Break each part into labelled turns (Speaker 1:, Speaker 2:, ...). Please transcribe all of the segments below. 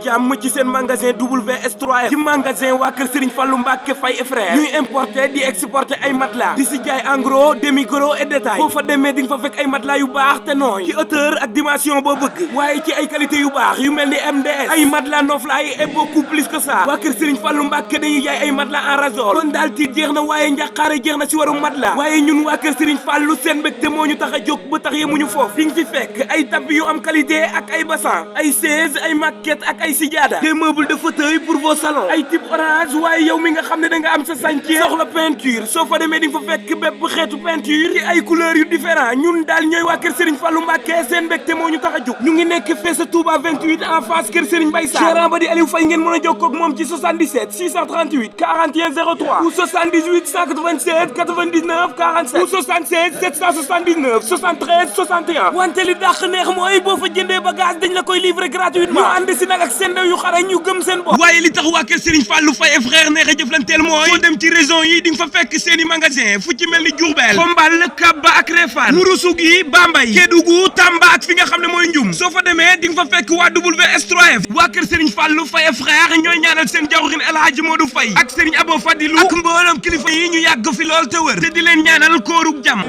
Speaker 1: jàmm ci seen magasin WS3F ci magasin waa kër Serigne Fallou Mbacké Faye et frère ñuy importer di exporter ay matelas di si jaay en gros demi gros et détail boo fa demee di nga fa fekk ay matelas yu baax te nooy ci hauteur ak dimension boo bëgg waaye ci ay qualité yu baax yu mel ni MDS ay matelas noflaay et beaucoup plus que ça waa kër Serigne Fallou Mbacké dañuy jaay ay matelas en ressort kon daal tiit jeex na waaye njàqaare jeex na si waru matelas waaye ñun waa kër Serigne Fallou seen mbégte moo ñu tax a jóg ba tax yemuñu foofu di nga fi fekk ay tapis yu am qualité ak ay bassan ay chaise ay maquette ak ay sijaada des meubles de fauteuil pour vos salons ay type orange waaye yow mi nga xam ne da nga am sa chantier soxla peinture soo fa demee di nga fa fekk bépp xeetu peinture ci ay couleurs yu différent ñun daal ñooy waa kër Serigne Fallou Mbacké seen mbégte moo ñu tax a jóg ñu ngi nekk fee sa Touba 28 en face kër Serigne Mbaye Sarr gérant ba di Aliou Faye ngeen mën a jokkoo ak moom ci 77 638 41 03 ou 78 187 99 47 ou 76 779 73 61 wante li dàq neex mooy boo fa jëndee bagage dañ la koy livrer gratuitement ñu ànd si nag ak seen ndaw yu xarañ ñu gëm seen bopp waaye li tax waa kër Serigne Fallou Faye et frère neex a jëflanteel mooy soo dem ci région yi di nga fa fekk seeni magasin fu ci mel ni Diourbel Xombal Kaba ak Réfane Ourossogui Bambey Kédougou Tamba ak fi nga xam ne mooy Ndioum soo fa demee di nga fa fekk waa WS3F waa kër Serigne Fallou Faye et frère ñooy ñaanal seen jawrin El Hadji Modou Faye ak Serigne Abo Fadilou ak mboolem kilifa yi ñu yàgg fi lool te wër te di leen ñaanal koorug jàmm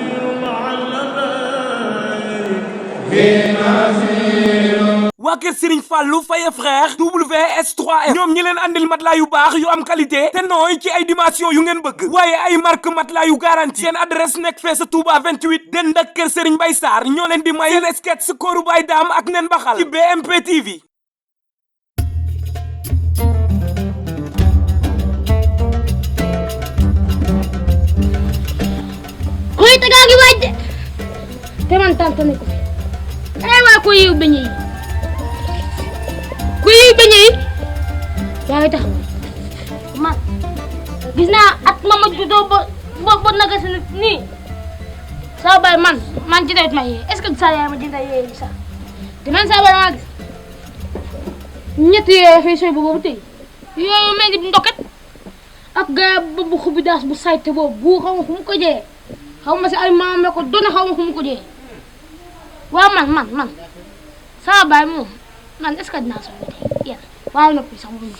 Speaker 1: waa kër Serigne Fallou Faye et frère WS3F ñoom ñi leen andil matelas yu baax yu am qualité te nooy ci ay dimension yu ngeen bëgg waaye ay marque matelas yu garanti seen adresse nekk fee sa Touba 28 den ak kër Serigne Mbaye Sarr ñoo leen di may seen sketch kooru Baye Dame ak nen baxal ci BMP TV.
Speaker 2: kuy tegaa ngi waaj de te man tànta ne ko fi ay waa ku yiw beñe yi ku yiw beñe yi yaa ngi taxaw man gis naa at ma juddoo ba naga si nii saa bay man jëndee ma yee est-ce que saa yaay ma jëndee yee sax te man saa bay maa gis ñetti yee fii sooy boobu tey yooyu mel ni ndoket ak gaa bu xubi daas bu sayte boobu bu xaw ma fu mu ko jëyee xaw ma si ay maam la ko doon xaw ma fu mu ko jëyee waaw man saa baay moom man est-ce que dinaa soxla tey yéen waaye noppi sax moom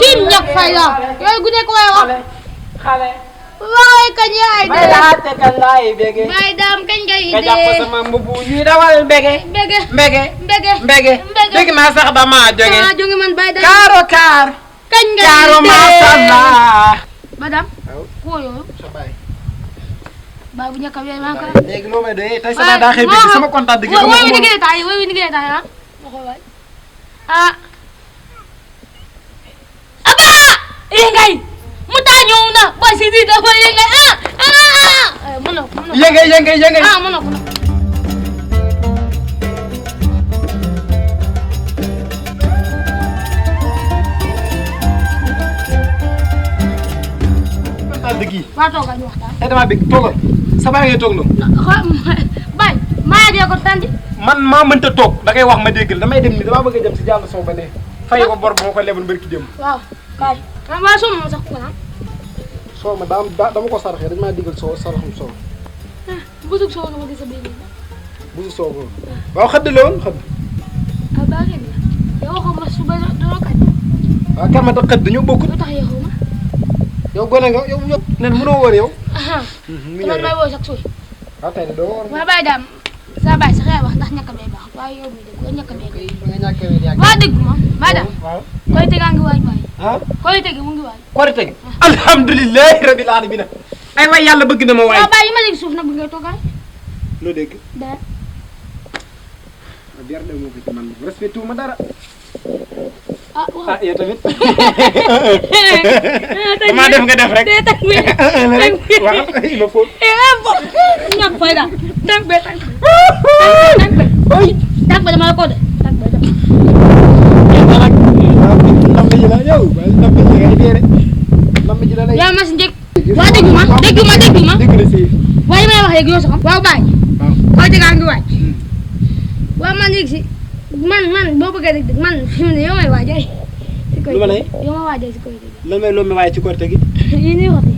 Speaker 2: ci ñàkk fay la yooyu gu nekk waaye wax
Speaker 3: xale
Speaker 2: waaye kañ yaay de
Speaker 3: may laate kañ laay bege
Speaker 2: Baye Dame kañ ngay
Speaker 3: nga
Speaker 2: dee
Speaker 3: jàpp sama mbubu ñuy dawal mbege mbege dégg naa sax dama jóge
Speaker 2: man Baye Dame
Speaker 3: kaaro kaar
Speaker 2: kañ ngay
Speaker 3: kaaro
Speaker 2: dee
Speaker 3: mashallah
Speaker 2: Baye Dame ko yooyu
Speaker 3: sa baay
Speaker 2: baay bu ñàkk a wéy maa ko
Speaker 3: léegi loo may doyee tey sama daa xëy bégg sama kontaan dëgg
Speaker 2: wooy wi ni taay ah ma ko waay ah aba yi ngay mu taa ñëw na boy si di dafa yi ngay mën na
Speaker 3: yënge
Speaker 2: ah mën na ko
Speaker 3: kontaan dëgg yi
Speaker 2: waa toogal ñu waxtaan
Speaker 3: tey dama bégg toogal sa baay ngay toog noonu
Speaker 2: bay maa jee ko tànji
Speaker 3: man maa mënta toog da ngay wax ma déggal damay dem ni dama bëgg a dem si jàll sow ba ne fay ko bor bu ma ko leboon barki dem
Speaker 2: waaw kaay waa soo ma sax ko na
Speaker 3: soo ma dama ko saraxee dañ maa digal soo saraxum soo
Speaker 2: busug soo nga ma gis sa biir
Speaker 3: bu si soo boobu waaw xëdd la woon xëdd
Speaker 2: baa ngeen yow waxoo ma suba doo kañ
Speaker 3: waaw kan ma tax xëdd dañoo bokkut
Speaker 2: lu tax yeexoo ma
Speaker 3: yow gone nga yow nen mënoo wër yow
Speaker 2: te man may woo sax suy
Speaker 3: waaw tey de doo wër
Speaker 2: waa Baye Dame sa baay sax yaay wax ndax ñàkk a bee baax waaye yow mi de ko ñàkk a bee
Speaker 3: nga ñàkkee wér yàgg
Speaker 2: waa dégg ma Baye Dame
Speaker 3: waaw
Speaker 2: koy tegaa ngi waaj waay
Speaker 3: ah
Speaker 2: koy tegi mu ngi waaj
Speaker 3: korite gi alhamdulilahi rabil alamin ay waay yàlla bëgg na ma waay
Speaker 2: waa Baye yi ma dégg suuf nag bi ngay toogaay
Speaker 3: loo dégg
Speaker 2: da
Speaker 3: biar de moo ko ci man respecté wu ma dara
Speaker 2: ah waaw
Speaker 3: ah yow tamit damaa def nga def rek waaw il ma faut
Speaker 2: ñàkk fay daal tànk be tànk be dama la ko de tànk be
Speaker 3: ndam ji la yow ndam ji ngay dee rek ndam ji la lay
Speaker 2: yaa ma si njëkk waa dégg ma
Speaker 3: dégg na si
Speaker 2: waaye may wax léegi yow sax waaw Baye
Speaker 3: waaw
Speaker 2: koy tegaa ngi waaj waaw man léegi si man boo bëggee dëgg man fi mu ne yow may waajal si koy
Speaker 3: lu ma lay
Speaker 2: yow ma waajal si koy dëgg
Speaker 3: lan may loo may waaye ci korite gi
Speaker 2: yi ñuy xotti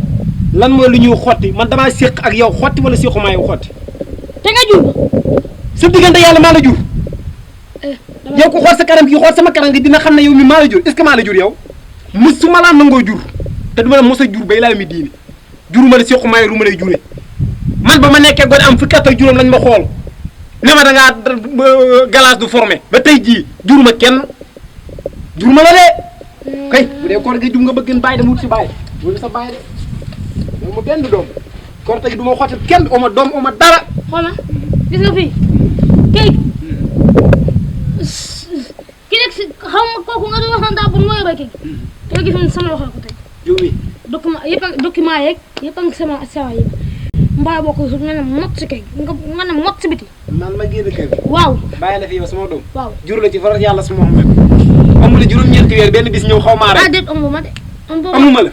Speaker 3: lan mooy lu ñuy xotti man damaa séq ak yow xotti wala séqu maa yow xotti
Speaker 2: te nga jur
Speaker 3: sa diggante yàlla maa la jur yow ko xool sa kanam gi xool sama kanam gi dina xam ne yow mi maa la jur est-ce que maa la jur yow musuma laa nangoo jur te duma la mos a jur bay laa mi diini juruma la sequ maay ru ma lay jure man ba ma nekkee gone am fukki at ak juróom lañ ma xool ne ma da ngaa glace du formé ba tey jii juruma kenn juruma la de kay bu dee koor gi jum nga bëgg bàyyi dem wut si bàyyi wala sa bàyyi de yow ma benn doom koor tey du ma xottil kenn oma doom oma dara
Speaker 2: xoolal gis nga fii kii kii rek si xaw ma kooku nga doon wax naan daa bon moo yore kii yow gis nga sama loxo ko tey
Speaker 3: yow mi
Speaker 2: document yeeg yëpp a ngi sama yëpp mbaa boo ko nga ne mot si kay nga ne mot si biti
Speaker 3: man ma génn kër gi
Speaker 2: waaw
Speaker 3: bàyyi la fi yow sama doom
Speaker 2: waaw
Speaker 3: jur la ci farat yàlla su Muhammad amul juróom-ñeenti weer benn bis ñëw xaw maa rek
Speaker 2: déet ëmbuma de
Speaker 3: amuma la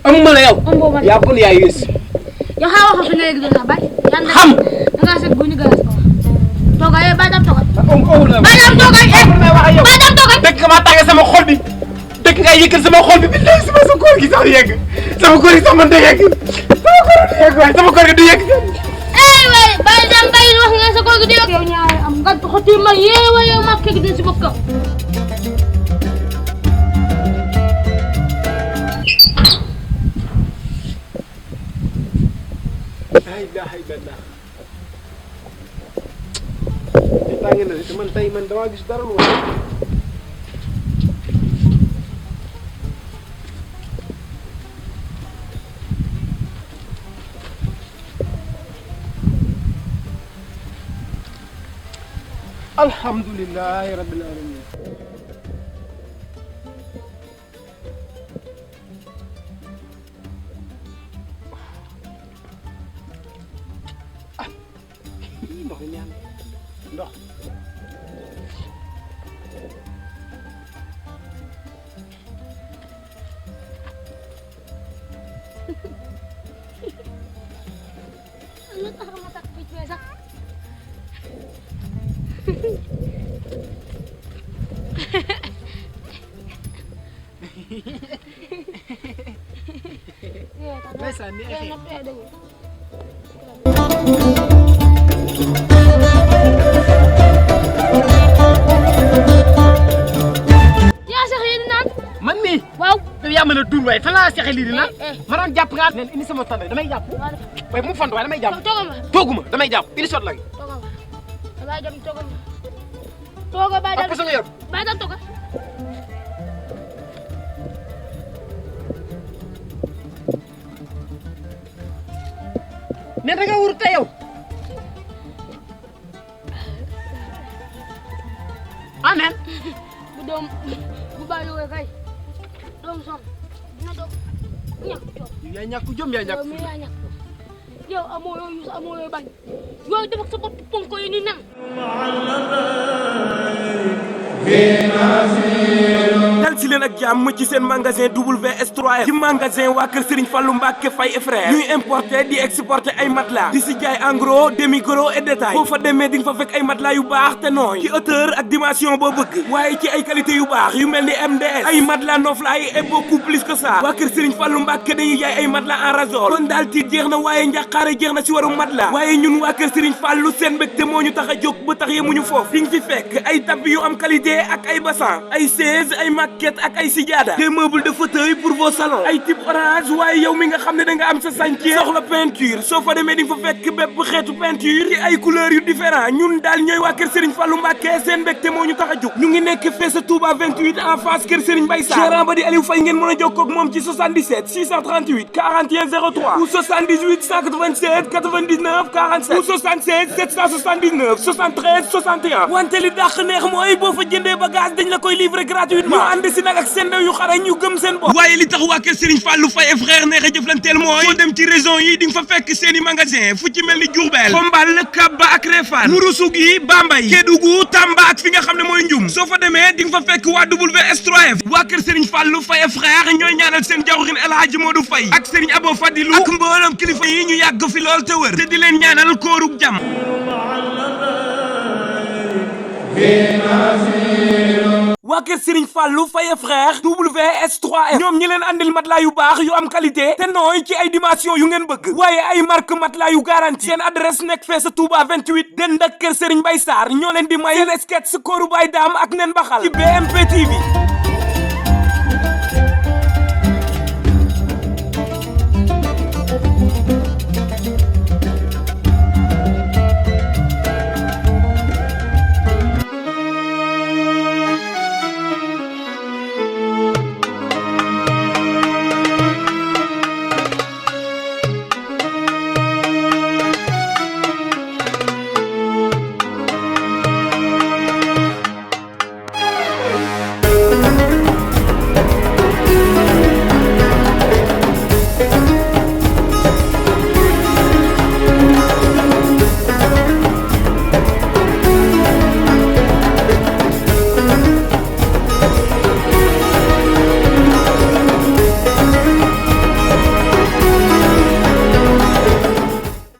Speaker 3: amuma la yow
Speaker 2: ëmbuma
Speaker 3: yaa bon yaa yées
Speaker 2: yow xaa waxal fi nga léegi doon bàyyi
Speaker 3: xam
Speaker 2: da ngaa seet guñu galas ko toogaay yow bàyyi daam toogaay
Speaker 3: la
Speaker 2: bàyyi daam toogaay bàyyi daam toogaay
Speaker 3: dëkk maa tàngee sama xol bi dëkk nga yëkkal sama xol bi bi léegi sama koor gi sax yegg sama koor gi sax man da yegg sama koor gi du yegg
Speaker 2: waay bàyyi daam bàyyi wax nga sa koor gi du yegg yow ñaari am nga xoti ma yeewa yow ma kii di si bopp kaw
Speaker 3: la ilaha illallah tàng na te man tey man damaa gis dara lu alhamdulillahi rabbil alamin ndox mi ñaan ndox
Speaker 2: lu tax ma takk picc bee sax
Speaker 3: ndeysaan ni ay
Speaker 2: yaa sax yéen naan
Speaker 3: man mii
Speaker 2: waaw
Speaker 3: yow yaa mën a dund waaye fan laa seexee lii di naan ma doon jàpp nga leen indi sama tànn damay jàpp waaye bu mu fant waaye damay jàpp
Speaker 2: toogama
Speaker 3: tooguma damay jàpp indi sot la gi
Speaker 2: toogama bàyyi dem toogama tooga bàyyi dem
Speaker 3: ak nga yor
Speaker 2: bàyyi dem tooga
Speaker 3: ne da nga wuru te yow amen
Speaker 2: bu doom bu bàyyi woy kay doom son dina doom ñàkk coow
Speaker 3: yaa ñàkk jom yaa ñàkk
Speaker 2: yow mii yaa ñàkk yow amoo yooyu sa amoo yooyu bañ yooyu def ak sa bopp ponko yi ni nen
Speaker 1: dal si leen ak jàmm ci seen magasin WS3F ci magasin waa kër Serigne Fallou Mbacke Faye et frère ñuy importer di exporter ay matelas di si jaay en gros demi gros et détail boo fa demee di nga fa fekk ay matelas yu baax te nooy ci hauteur ak dimension boo bëgg waaye ci ay qualité yu baax yu mel ni MDS ay matelas Noflaay et beaucoup plus que ça waa kër Serigne Fallou Mbacke dañuy jaay ay matelas en ressort kon daal tiit jeex na waaye njàqaare jeex na si waru matelas waaye ñun waa kër Serigne Fallou seen mbégte moo ñu tax a jóg ba tax yemuñu foofu di nga fi fekk ay tapis yu am qualité ak ay bassan ay chaise ay maquette ak ay sijaada des meubles de fauteuil pour vos salons ay type orange waaye yow mi nga xam ne da nga am sa chantier soxla peinture soo fa demee di nga fa fekk bépp xeetu peinture ci ay couleurs yu différent ñun daal ñooy waa kër Serigne Fallou Mbacke seen mbégte moo ñu tax a jóg ñu ngi nekk fee sa Touba 28 en face kër Serigne Mbaye Sarr gérant ba di Aliou Faye ngeen mën a jokkoo ak moom ci 77 638 41 03 ou 78 187 99 47 ou 76 779 73 61 wante li dàq neex mooy boo fa jëndee bagage dañ la koy livrer gratuitement ñu ànd si nag ak seen ndaw yu xarañ ñu gëm seen bopp waaye li tax waa kër Serigne Fallou Faye et frère neex a jëflanteel mooy foo dem ci région yi di nga fa fekk seen i magasin fu ci mel ni Diourbel Xombal Kaba ak Réfane Ourossogui Bambey Kédougou Tamba ak fi nga xam ne mooy Ndioum soo fa demee di nga fa fekk waa WS3F waa kër Serigne Fallou Faye et frère ñooy ñaanal seen jawrin El Hadji Modou Faye ak Serigne Abo Fadilou ak mboolam kilifa yi ñu yàgg fi lool te wër te di leen ñaanal koorug jàmm waa kër Serigne Fallou Faye frère WS3M ñoom ñi leen andil matelas yu baax yu am qualité te nooy ci ay dimension yu ngeen bëgg waaye ay marque matelas yu garanti seen adresse nekk fee sa Touba 28 dend ak kër Serigne Mbaye Sarr ñoo leen di may seen sketch kooru Baye Dame ak nen baxal ci BMP TV